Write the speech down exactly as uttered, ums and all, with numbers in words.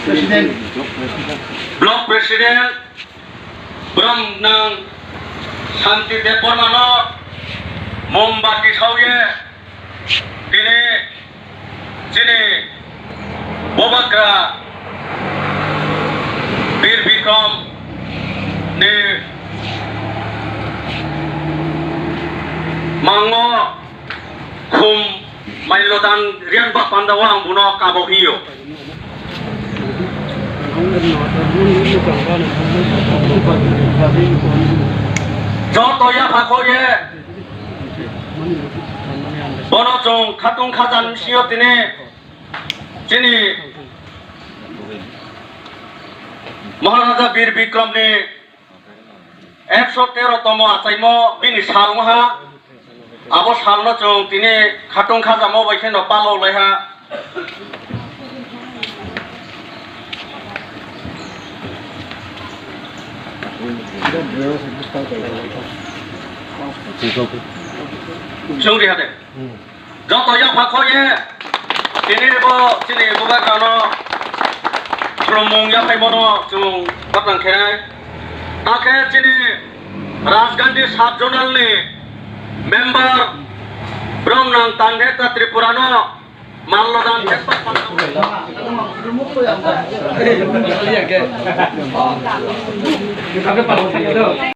Block President Bromnang Santi Debbarmano mombati sawi tini chini Bubagra Bir Bikrom ni mango khum mailo dan riang ba panda o ang buno kabo hiyo. Joto ya phakho ye bono chwng khatung khajan sio tini chini Maharaja Bir Bikrom ni ekso tero tomo achaimo bini sal wngha. Abo salno chwng tini khatung khajamo bai kheno palok laiha. Chwng riha de. Joto yapha khorye, tini bo chini Bubagrano khulumung yaphaimano chwng batang khenai. Takhe chini Rajgandhi sub zonal ni member Bromnang Tangdheta Tripurano mallodan